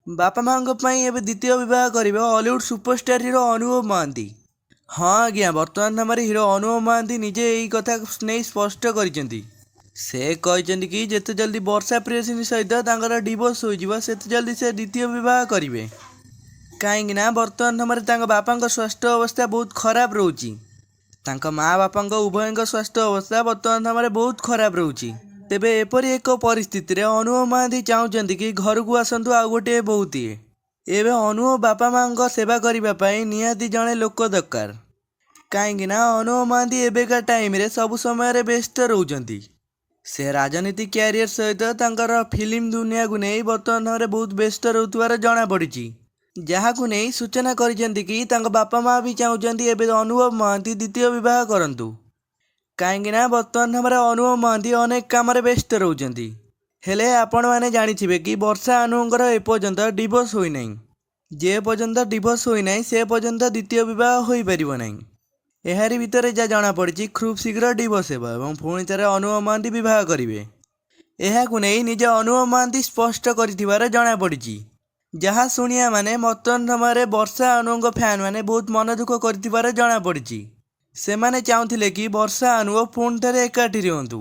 ବାପା ମାଆଙ୍କ ପାଇଁ ଏବେ ଦ୍ୱିତୀୟ ବିବାହ କରିବେ ଅଲିଉଡ୍ ସୁପରଷ୍ଟାର ହିରୋ ଅନୁଭବ ମହାନ୍ତି। ହଁ ଆଜ୍ଞା, ବର୍ତ୍ତମାନ ସମୟରେ ହିରୋ ଅନୁଭବ ମହାନ୍ତି ନିଜେ ଏହି କଥା ନେଇ ସ୍ପଷ୍ଟ କରିଛନ୍ତି। ସେ କହିଛନ୍ତି କି ଯେତେ ଜଲ୍ଦି ବର୍ଷା ପ୍ରିୟଦର୍ଶିନୀ ସହିତ ତାଙ୍କର ଡିଭୋର୍ସ ହୋଇଯିବ, ସେତେ ଜଲ୍ଦି ସେ ଦ୍ୱିତୀୟ ବିବାହ କରିବେ। କାହିଁକି ନା ବର୍ତ୍ତମାନ ସମୟରେ ତାଙ୍କ ବାପାଙ୍କ ସ୍ୱାସ୍ଥ୍ୟ ଅବସ୍ଥା ବହୁତ ଖରାପ ରହୁଛି। ତାଙ୍କ ମା ବାପାଙ୍କ ଉଭୟଙ୍କ ସ୍ୱାସ୍ଥ୍ୟ ଅବସ୍ଥା ବର୍ତ୍ତମାନ ସମୟରେ ବହୁତ ଖରାପ ରହୁଛି। ତେବେ ଏପରି ଏକ ପରିସ୍ଥିତିରେ ଅନୁଭବ ମହାନ୍ତି ଚାହୁଁଛନ୍ତି କି ଘରକୁ ଆସନ୍ତୁ ଆଉ ଗୋଟିଏ ବୋହୂଟିଏ। ଏବେ ଅନୁଭବ ବାପା ମାଆଙ୍କ ସେବା କରିବା ପାଇଁ ନିହାତି ଜଣେ ଲୋକ ଦରକାର। କାହିଁକି ନା ଅନୁଭବ ମହାନ୍ତି ଏବେକା ଟାଇମ୍ରେ ସବୁ ସମୟରେ ବ୍ୟସ୍ତ ରହୁଛନ୍ତି। ସେ ରାଜନୀତି କ୍ୟାରିୟର ସହିତ ତାଙ୍କର ଫିଲ୍ମ ଦୁନିଆକୁ ନେଇ ବର୍ତ୍ତମାନ ସମୟରେ ବହୁତ ବ୍ୟସ୍ତ ରହୁଥିବାର ଜଣାପଡ଼ିଛି। ଯାହାକୁ ନେଇ ସୂଚନା କରିଛନ୍ତି କି ତାଙ୍କ ବାପା ମା ବି ଚାହୁଁଛନ୍ତି ଏବେ ଅନୁଭବ ମହାନ୍ତି ଦ୍ୱିତୀୟ ବିବାହ କରନ୍ତୁ। କାହିଁକି ନା ବର୍ତ୍ତମାନ ସମୟରେ ଅନୁଭବ ମହାନ୍ତି ଅନେକ କାମରେ ବ୍ୟସ୍ତ ରହୁଛନ୍ତି। ହେଲେ ଆପଣମାନେ ଜାଣିଥିବେ କି ବର୍ଷା ଅନୁଭବଙ୍କର ଏପର୍ଯ୍ୟନ୍ତ ଡିଭୋର୍ସ ହୋଇନାହିଁ। ଯେ ପର୍ଯ୍ୟନ୍ତ ଡିଭୋର୍ସ ହୋଇନାହିଁ, ସେ ପର୍ଯ୍ୟନ୍ତ ଦ୍ୱିତୀୟ ବିବାହ ହୋଇପାରିବ ନାହିଁ। ଏହାରି ଭିତରେ ଯାହା ଜଣାପଡ଼ିଛି, ଖୁବ୍ ଶୀଘ୍ର ଡିଭୋର୍ସ ହେବ ଏବଂ ପୁଣି ଥରେ ଅନୁଭବ ମହାନ୍ତି ବିବାହ କରିବେ। ଏହାକୁ ନେଇ ନିଜେ ଅନୁଭବ ମହାନ୍ତି ସ୍ପଷ୍ଟ କରିଥିବାର ଜଣାପଡ଼ିଛି। ଯାହା ଶୁଣିବା ମାନେ ବର୍ତ୍ତମାନ ସମୟରେ ବର୍ଷା ଅନୁଭବଙ୍କ ଫ୍ୟାନ୍ ମାନେ ବହୁତ ମନ ଦୁଃଖ କରିଥିବାର ଜଣାପଡ଼ିଛି। ସେମାନେ ଚାହୁଁଥିଲେ କି ବର୍ଷା ଅନୁଭବ ପୁଣି ଥରେ ଏକାଠି ରୁହନ୍ତୁ।